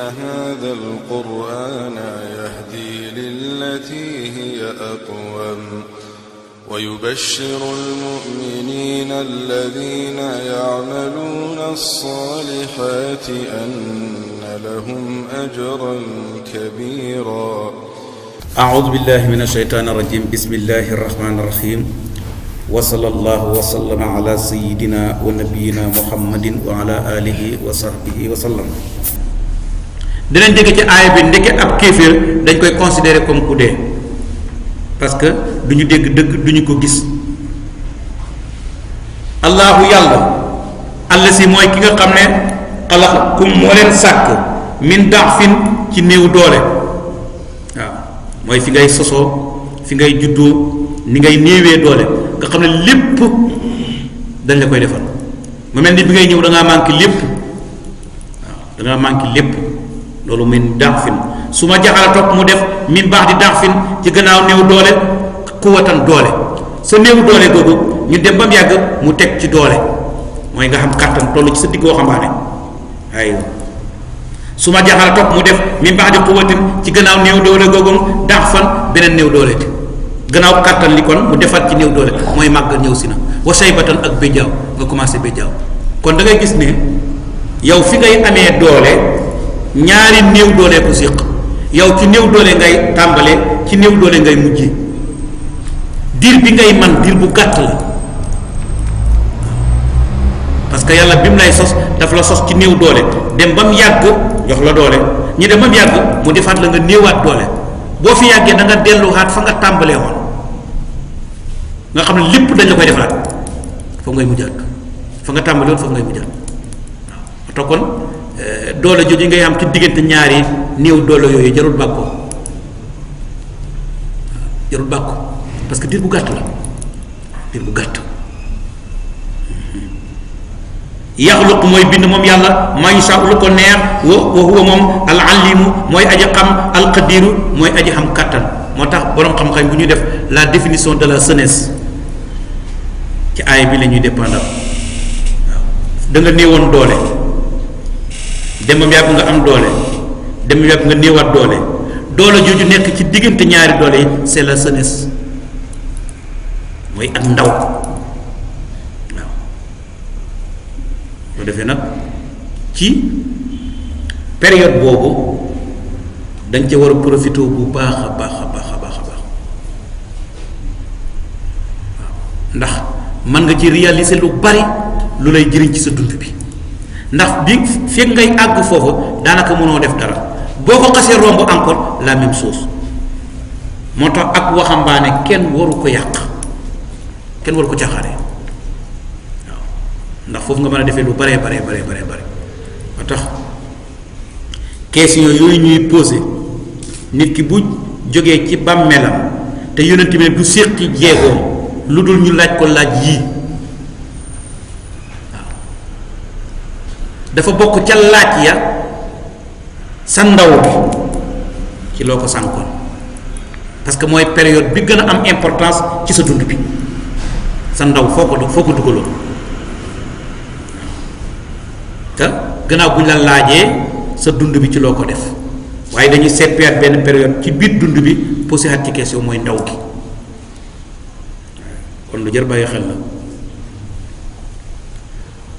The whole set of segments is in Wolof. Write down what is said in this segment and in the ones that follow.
هذا القرآن يهدي للتي هي أقوم ويبشر المؤمنين الذين يعملون الصالحات أن لهم أجرا كبيرا. أعوذ بالله من الشيطان الرجيم. بسم الله الرحمن الرحيم. وصلى الله وسلم على سيدنا ونبينا محمد وعلى آله وصحبه وسلم. dinañ dégg ci aaya bi ndeke ab kéeféer dañ koy considérer comme ku dee parce que duñu dégg dëgg duñu ko gis. allahu yàlla alla si mooy ki nga xam ne xalaqakum moo leen sàkk min daafin ci néew doole. waaw mooy fi ngay sosoo fi ngay juddoo ni ngay néewee doole nga xam ne lépp dañ la koy defal mu mel ni bi ngay ñëw da ngaa manqué lépp. waaw da ngaa manqué lépp loolu min daafin su ma jaxala topp mu def min baax di daafin ci gannaaw néew doole kuwatan doole sa néew doole googu ñu dem ba mu yàgg mu teg ci doole mooy nga xam kàttan toll ci sa digg waxambaane aywa su ma jaxala topp mu def min baax di kuwatin ci gannaaw néew doole googu daafan beneen néew doole te gannaaw kàttan li kon mu defaat ci néew doole mooy màggal ñëw si na wa shaybatan ak béjjaaw nga commencé béjjaaw kon da ngay gis ne yow fi ngay amee doole ñaari néew doole ko séq yow ci néew doole ngay tàmbale ci néew doole ngay mujjee diir bi ngay man diir bu gàtt la parce que yàlla bi mu lay sos dafa la sos ci néew doole dem ba mu yàgg jox la doole ñu dem ba mu yàgg mu defaat la nga néewaat doole boo fi yàggee da nga delluwaat fa nga tàmbalee woon nga xam ne lépp dañ la koy defaraat foofu ngay mujjaat fa nga tàmbalee woon foofu ngay mujjaat waaw te kon doole jooju ngay am ci diggante ñaari néew doole yooyu jarul bàkkoo waaw jarul bàkkoo parce que diir bu gàtt la diir bu gàtt. yaxluq mooy bind moom yàlla maa yashaa lu ko neex wa huwa moom al alimu mooy aji xam al qadiru mooy aji xam kàttan moo tax boroom xam-xam bu ñuy def la définition de la jeunesse ci aaya bi la ñuy dépendre waaw da nga néewoon doole demam yàgg nga am doole demam yàgg nga néewaat doole doole jooju nekk ci diggante ñaari doole yi c'est la jeunesse mooy ak ndaw waaw loo defee nag ci période boobu dañ ca war a profité bu baax a baax a baax a baax a baax waaw ndax mën nga ci réaliser lu bari lu lay jëriñ ci sa dund bi ndax bi fekk ngay àgg foofu daanaka mënoo def dara boo ko xasee romb encore la même chose moo tax ak waxambaane kenn waru ko yàq kenn waru ko caaxaane waaw ndax foofu nga mën a defee lu bare bare bare bare bare moo tax question yooyu ñuy posé nit ki bu jógee ci bàmmeelam te yonent bi du séqi jeegoom lu dul ñu laaj ko laaj yii waaw dafa bokk ca laaj ya sa ndaw bi ci loo ko sànkoon parce que mooy période bi gën a am importance ci sa dund bi sa ndaw foo ko dugaloon te gannaaw bu ñu la laajee sa dund bi ci loo ko def waaye dañuy seppiwaat benn période ci biir dund bi posé at ci question mooy ndaw gi kon lu jar bàyyi xel la.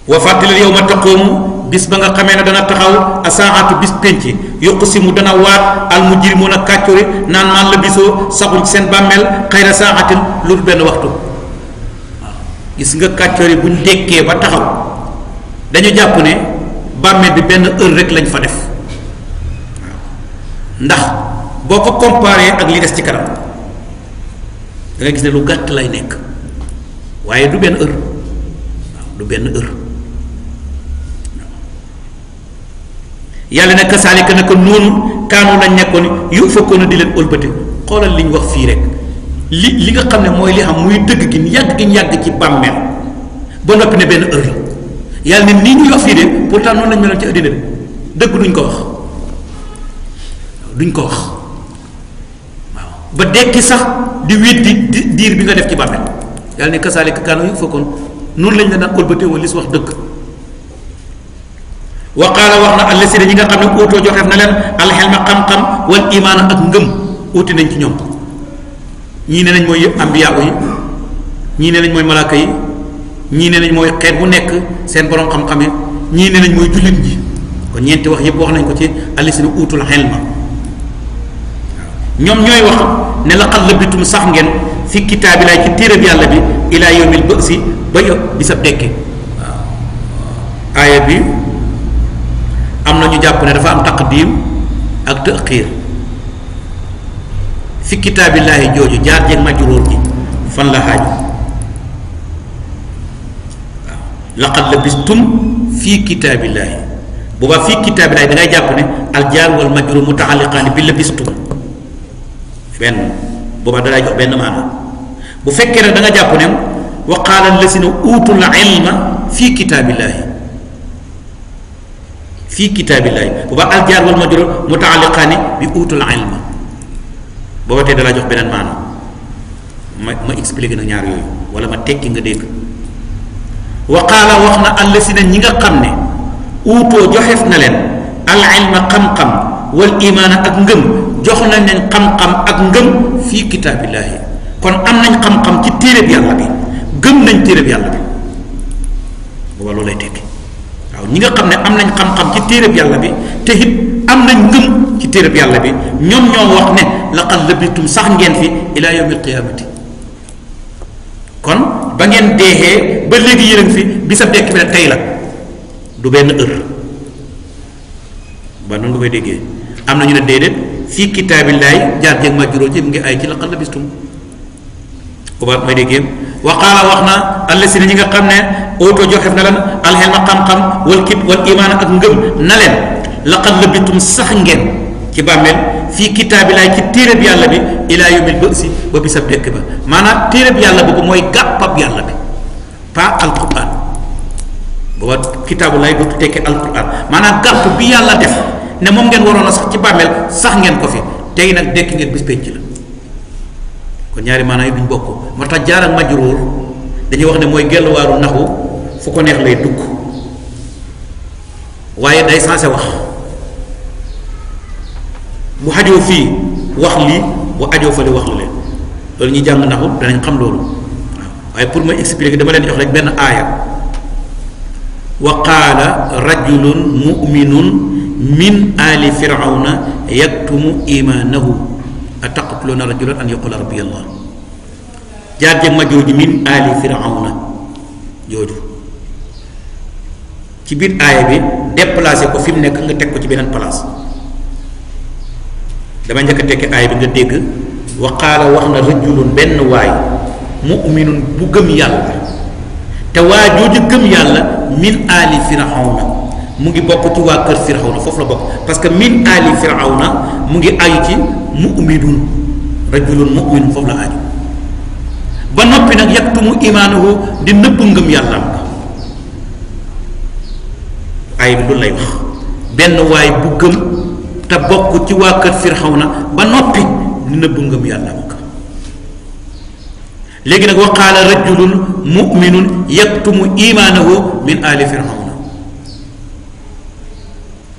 wa fàttali yow ma taqoomu bis ba nga xamee ne dana taxaw asaatu bis penc yokku si mu dana waat al mujrimuuna kàccori naan maan la bisoo saxuñ ci seen bàmmeel xayra saaxatin lu dul benn waxtu waaw gis nga kàccori buñ dekkee ba taxaw dañu jàpp ne bàmmeel bi benn heure rek lañ fa def waaw ndax boo ko comparé ak li des ci kanam da nga gis ne lu gàtt lay nekk waaye du benn heure waaw du benn heure yàlla ne kasaalika naka noonu kaanu lañ nekkoon yu fekkoon di leen ëlbati xoolal li ñu wax fii rek li nga xam ne mooy li xam muy dëgg gi yàgg ci bàmmeel ba noppi ne benn heure la yàlla ne nii ñuy wax fii de pourtant noonu lañ meloon ci àddina bi dëgg duñ ko wax waaw ba dekki sax di weddi diir bi nga def ci bàmmeel yàlla ne kasaalika kaanu yu fekkoon noonu lañ la daan ëlbatee wala li si wax dëgg wa qaala wax na allasina ñi nga xam ne uutoo joxeef na leen alxelma xam-xam wal imaana ak ngëm uuti nañ ci ñoom ñii ne nañ mooy ambiya yi ñii ne nañ mooy malaaka yi ñii ne nañ mooy xeet bu nekk seen borom xam-xam yi ñii ne nañ mooy jullit ñi kon ñeenti wax yépp wax nañ ko ci allasina uutul xelma ñoom ñooy wax ne laqad labitum sax ngeen fi kitaabillahi ci téereb yàlla bi ilaa yawmil bësi ba bisab dekke waaw aaya bi am na ñu jàpp ne dafa am taqdim ak taxiir fi kitaabillahi jooju jaar jeeg majruur ji fan la xaaju waaw laqad labistum fi kitaabillahi boobaa fi kitaabillahi da ngay jàpp ne al jaar wal majruur mutaalliqaani bi labistum benn boobaa dalay jox benn maanaam bu fekkee ne da nga jàpp ne wa qaala allasina uutul ilma fi kitaabillahi fi kitaabillahi boobaa aljaar wal majruur mutaalliqaani bi uutul ilma booba tey dalaa jox beneen maanaam ma expliqué na ñaar yooyu wala ma tekki nga dégg wa qaala wax na allasina ñi nga xam ne uutoo joxeef na leen al ilma xam-xam wal imaana ak ngëm jox nañ leen xam-xam ak ngëm fii kitaabillahi kon am nañ xam-xam ci téereb yàlla bi gëm nañ téereb yàlla bi booba loolu lay tekki waaw ñi nga xam ne am nañ xam-xam ci téereb yàlla bi te it am nañ ngëm ci téereb yàlla bi ñoom ñoo wax ne laqad labistum sax ngeen fi ila yawmil qiyaamati kon ba ngeen deexee ba léegi yërëm fi bisab dekk bi ne tey la du benn heure ba noonu nga koy déggee am na ñu ne déedéet fii kitaabillahi jaar jéeg majruur ci mu ngi ay ci laqad labistum booba may déggee wa qaala wax na allasina ñi nga xam ne oto joxef na leen alxelma xam-xam wal imaan ak ngëm na leen laqad labistum sax ngeen ci bàmmeel fii kitaabillahi ci téereb yàlla bi ilaa yawmil bësi ba bisab dekk ba maanaam téereb yàlla boobu mooy gàppab yàlla bi pas alquran booba kitaabullahi dootu tekkee alquran maanaam gàpp bi yàlla def ne moom ngeen waroon a sax ci bàmmeel sax ngeen ko fi tey nag dekk ngeen bis penc la kon ñaari maanaam yi duñ bokk moo tax jaar ak majruur dañuy wax ne mooy gelluwaaru naxu fu ko neex lay dugg waaye day sensé wax bu xajoo fii wax lii bu ajoo fële wax la leen loolu ñuy jàng naxu danañ xam loolu waaw waaye pour ma expliquer dama leen jox rek benn aaya wa qaala rajulun muminun min ali firawna yaktumu imanahu ataqtuluna rajulan an yaqula rabbi allah jaar jeg ma jooju min ali firawna jooju ci biir aaya bi déplacé ko fi mu nekk nga teg ko ci beneen place dama njëkk a tekki aaya bi nga dégg wa qaala wax na rajulun benn waay muminun bu gëm yàlla te waa jooju gëm yàlla min ali firawna mu ngi bokk ci waa kër firawna foofu la bokk parce que min ali firawna mu ngi aju ci mu'minun rajulun mu'minun foofu la aju ba noppi nag yaktumu imaanahu di nëbb ngëm yàlla am ay bi loolu lay wax benn waay bu gëm te bokk ci waa kër firawna ba noppi di nëbb ngëm yàlla am léegi nag wa qaala rajulun mu'minun yaktumu imaanahu min ali firawna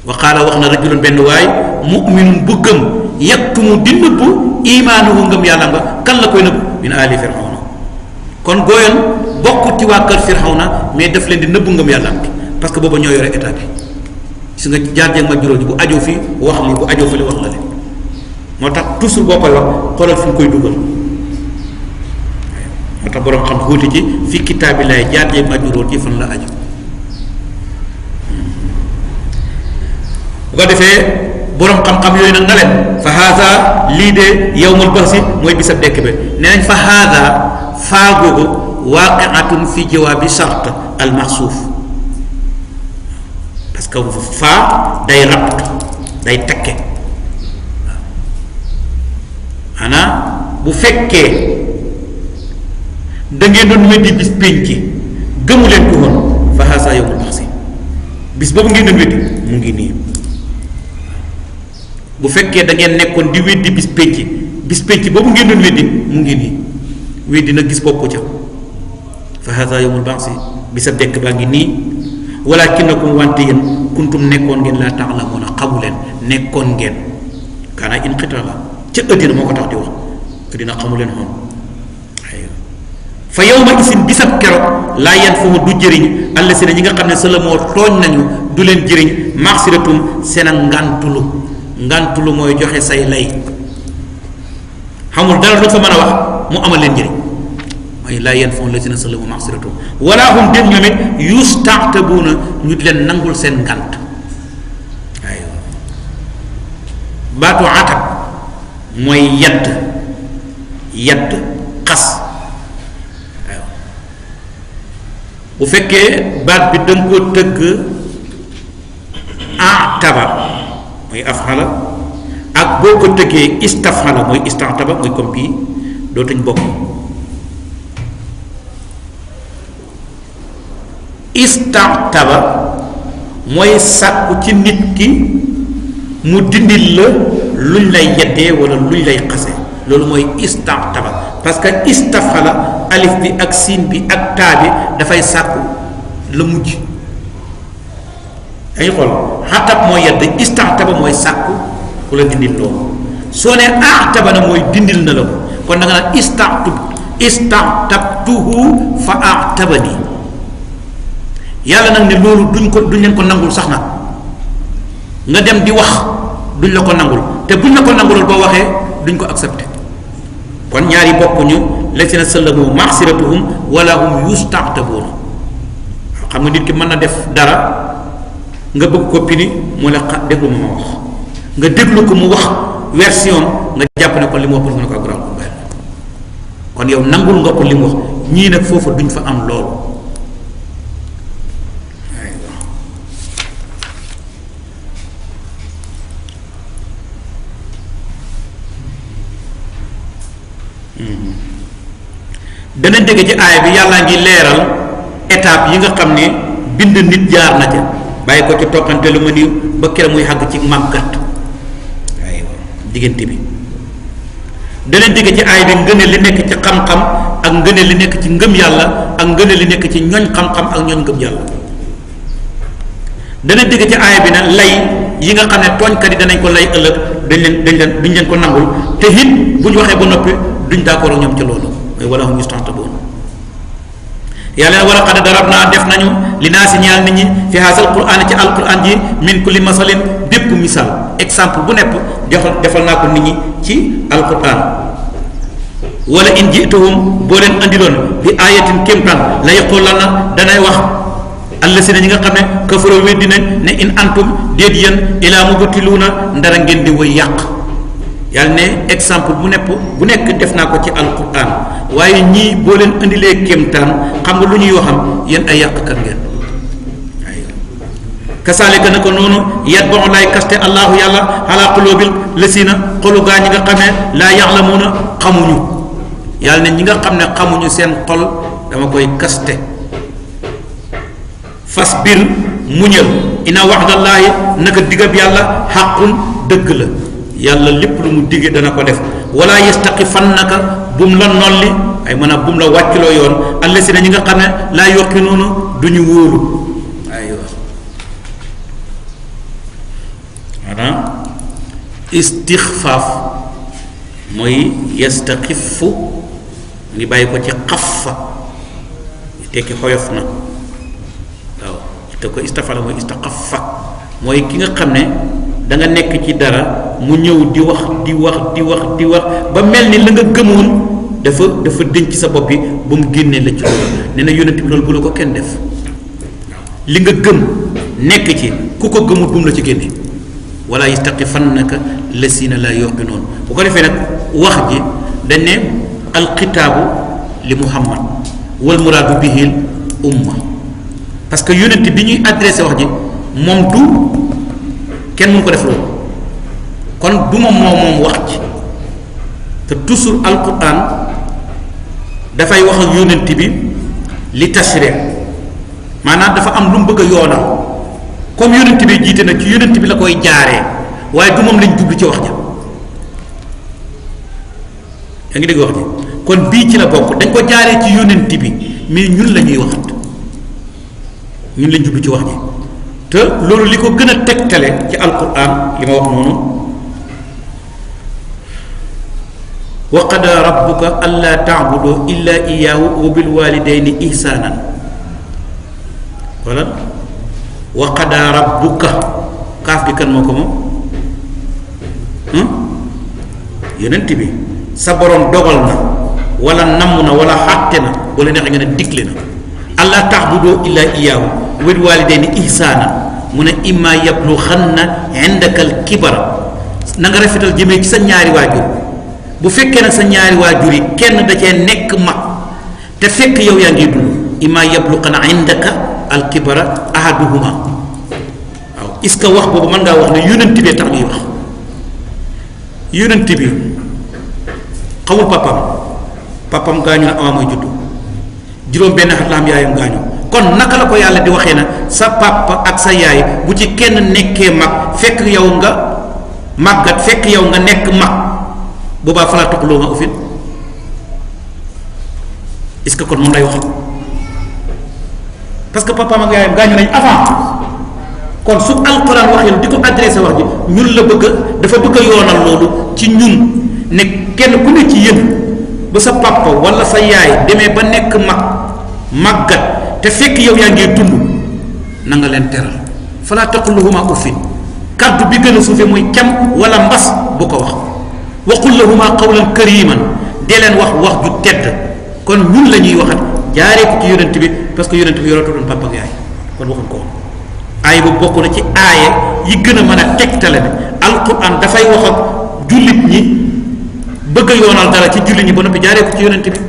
wa qaala wax na rajulun benn waay mu'minun bu gëm yaktumu di nëbb imaanahu ngëm yàlla nga kan la koy nëbb min ali firawna kon gooyoon bokk ci waa kër firawna mais daf leen di nëbb ngëm yàlla am parce que booba ñoo yore état bi gis nga jaar jeeg ma juróom ji bu ajoo fii wax li bu ajoo fële wax la leen moo tax toujours boo koy wax xoolal fi nga koy dugal moo tax boroom xam xuuti ci fi kitaabillahi jaar jeeg ma juróom ji fan la aju bu ko defee boroom xam-xam yooyu nag na leen fa haada lii de yawmul bahsi mooy bisab dekk bi nee nañ fa haada faa googu waaqiatun fi jawaabi shart al maxsuuf parce que faa day rabt day tekke waaw maanaam bu fekkee da ngeen doon weddi bis pénc gëmu leen ko woon fa haasa yawmul baxsi bis boobu ngeen doon weddi mu ngi nii bu fekkee da ngeen nekkoon di weddi bis pénc boobu ngeen doon weddi mu ngi nii weddi nag gis bokku ca fa haasa yawmul baxsi bisa dekk baa ngi nii walakinakum wante yéen kuntum nekkoon ngeen laa ta'lamuuna xamu leen nekkoon ngeen kaana inqitaa la ca ëddina moo ko tax di wax ëddina xamu leen xoon fa yawma isin bisab keroog laa yanfa'u du jëriñ allazina ñi nga xam ne salamoo tooñ nañu du leen jëriñ maxsiratum seen ak ngantulu mooy joxe say lay xamul dara lu fa mën a wax mu amal leen njëriñ mooy laa yanfa'u allazina salamoo maxsiratum wala hum dem ñoom it yusta'tabuuna ñu di leen nangul seen ngant aywa baatu atab mooy yadd xas bu fekkee baat bi danga koo tëgg ataba mooy afxala ak boo ko tëggee istafxala mooy istataba mooy comme bii dootuñ bokk istataba mooy sàkku ci nit ki mu dindil la luñ lay yeddee wala luñ lay xase loolu mooy istataba parce que istafxala alif bi ak siin bi ak taa bi dafay sàkku la mujj dañuy xool xatab mooy yedd istataba mooy sàkku ku la dindil loolu soo ne ataba na mooy dindil na la ko kon da nga naan istatabtuhu fa atabani yàlla nag ne loolu duñ leen ko nangul sax nag nga dem di wax duñ la ko nangul te buñ la ko nangulul boo waxee duñ ko accepté kon ñaari bokkuñu lazina sallamu maxsiratuhum wala hum yusta'tabuuna xam nga nit ki mën na def dara nga bëgg ko pini mu la déglu ma wax nga déglu ko mu wax version nga jàpp ne ko li mu wax pour nga ne ko graw kon yow nangul nga ko li mu wax ñii nag foofu duñ fa am loolu dana dégg ci aaya bi yàllaa ngi leeral étape yi nga xam ne bind nit jaar na ca bàyyi ko ci toqante lu ma niw ba kere muy xàgg ci màggat waaye diggante bi dana dégg ci aaya bi ngëne li nekk ci xam-xam ak ngëne li nekk ci ngëm yàlla ak ngëne li nekk ci ñoñ xam-xam ak ñoñ ngëm yàlla dana dégg ci aaya bi ne lay yi nga xam ne tooñkat yi danañ ko lay ëllëg duñ leen ko nangul te it bu ñu waxee ba noppi duñ d'accord ak ñoom ci loolu mooy wala hum yusta'tabuun yàlla ne wala qad darabnaa def nañu li naa si ñeel nit ñi fi haasal qur'aan ci alquran ji min kulli masalin bépp misaal exemple bu nepp defal naa ko nit ñi ci alquran wala in ji'tuhum boo leen andiloon bi ayatin kéemtaan la yaqulanna danay wax allasina ñi nga xam ne kafaroo weddi nañ ne in antum déet yéen ilaa mubtiluuna ndara ngeen di way yàq yàlla ne exemple bu nekk def naa ko ci alquran waaye ñii boo leen indilee kéemtaan xam nga lu ñuy waxam yéen ay yàqkat ngeen kasaalika na ko noonu yat bon lay kaste allahu yàlla ala qulubil lasina xolu gaa ñi nga xam ne laa ya'lamuuna xamuñu yàlla ne ñi nga xam ne xamuñu seen xol dama koy kaste fasbir muñal ina waxdallaahi naka digab yàlla xaqun dëgg la yàlla lépp lu mu digge dana ko def wala yastaqifannaka bum la nolli ay maanaam bum la wàccloo yoon allasina ñi nga xam ne laa yuqinuuna duñu wóolu aywa maanaam istixfaaf mooy yastaxifu ngi bàyyi ko ci xafa tekki xoyof na waaw te ko istafala mooy istaqafa mooy ki nga xam ne da nga nekk ci dara mu ñëw di wax ba mel ni la nga gëmoon dafa denc sa bopp bi ba mu génnee la ci loolu nee na yonent bi loolu bu la ko kenn def li nga gëm nekk ci ku ko gëmut bu mu la ci génne wala yastaqifannaka lasina la yuqinuun bu ko defee nag wax ji dañ ne alxitaabu li muhammad wal muraadu bihil umma parce que yonent bi ñuy adressé wax ji moom du kenn mënu ko def loolu kon du moom wax ci te toujours alquran dafay wax ak yonent bi li tashri maanaam dafa am lu mu bëgg a yoonal comme yonent bi jiite na ci yonent bi la koy jaaree waaye du moom lañ jublu ci wax ja yaa ngi dégg wax ji kon bii ci la bokk dañ ko jaaree ci yonent bi mais ñun la ñuy waxat ñun lañ jublu ci wax ji te loolu li ko gën a tegtale ci alquran li ma wax noonu wa qada rabbuka alla ta'budu illa iyyahu wa bil walidayni ihsanan wala wa qada rabbuka kaaf gi kan moo ko moom yonent bi sa borom dogal na wala namm na wala xàtte na wala neex nga ne digle na alla ta'budu illa iyyahu wa bil walidayni ihsanan mu ne imma yablughanna indaka al kibara na nga rafetal jëmee ci sa ñaari waajur bu fekkee nag sa ñaari waajur yi kenn da cee nekk mag te fekk yow yaa ngi dund imma yablughanna indaka al kibara ahaduhuma waaw est-ce que wax boobu mën ngaa wax ne yonent bi tax ñuy wax yonent bi xamul papam gaañu na avant mooy juddu juróom benn at la am yaayam gaañu kon naka la ko yàlla di waxee na sa papa ak sa yaay bu ci kenn nekkee mag fekk yow nga màggat fekk yow nga nekk mag boobaa falaa taqulu ma ufin est-ce que kon moom lay wax parce que papaam ak yaayam gaañu nañ avant kon su alquran waxee di ko adressé wax ji ñun la bëgg dafa bëgg a yoonal loolu ci ñun ne kenn ku ne ci yéen ba sa papa wala sa yaay demee ba nekk màggat te fekk yow yaa ngi dund na nga leen teral falaa taquluhuma uffin kaddu bi gën a suufe muy cam wala mbas bu ko wax waqul lahuma qawlan kariman dee leen wax ju tedd kon ñun la ñuy waxat jaaree ko ci yonent bi parce que yonent bi yoratu doon papa ak yaay kon waxuñ ko woon aay bu bokk na ci aaye yi gën a mën a tegtale ne alquran dafay wax ak jullit ñi bëgg a yoonal dara ci jullit ñi ba noppi jaaree ko ci yonent bi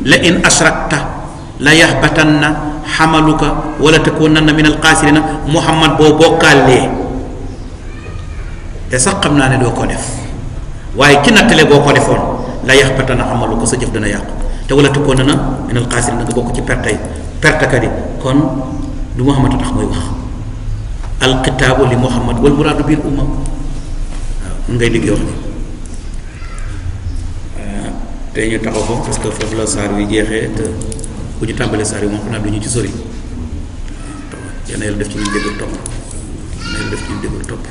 la in ashrakta la yaxbatanna xamaluka wala takunanna min alxaasirina muhammad boo bokkaalee te sax xam naa ne doo ko def waaye ci nattale boo ko defoon la yaxbatanna xamaluka sa jëf dana yàqu te wala takunanna min alxaasirina nga bokk ci pertekat yi kon du muhammad a tax mooy wax alxitaabu li muhammad wal muraadu bil umma waaw mun ngay liggéey wax ni te ñu taxaw foofu parce que foofu la saar wi jeexee te bu ñu tàmbalee saar yi moom xam naa du ñu ci sori yal na yàlla def ci ñu déggal topp yal na yàlla def ci ñu déggal topp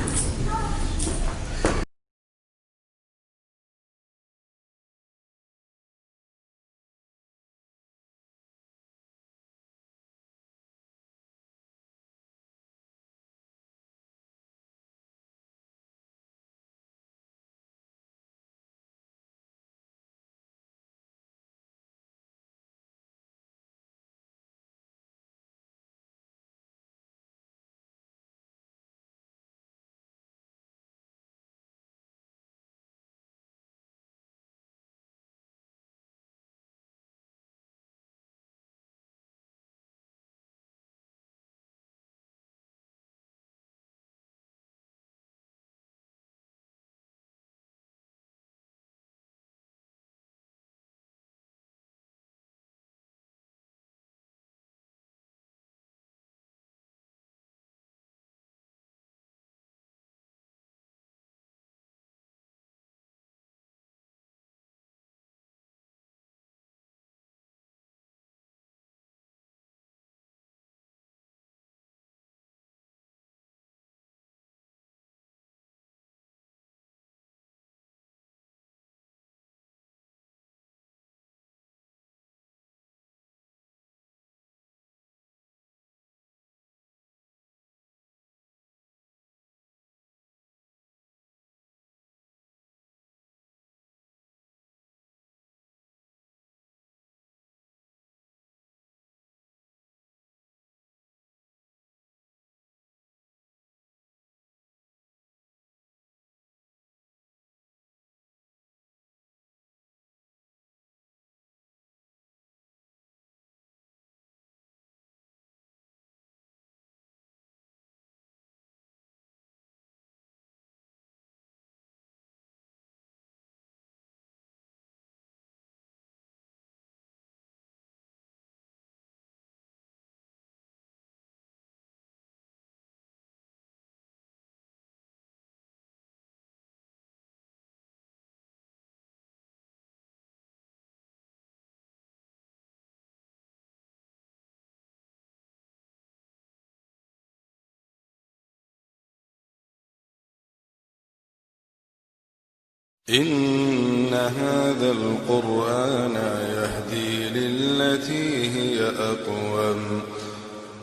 إن هذا القرآن يهدي للتي هي أقوم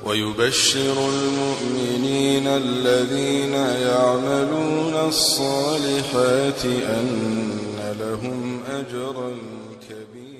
ويبشر المؤمنين الذين يعملون الصالحات أن لهم أجرا كبيرا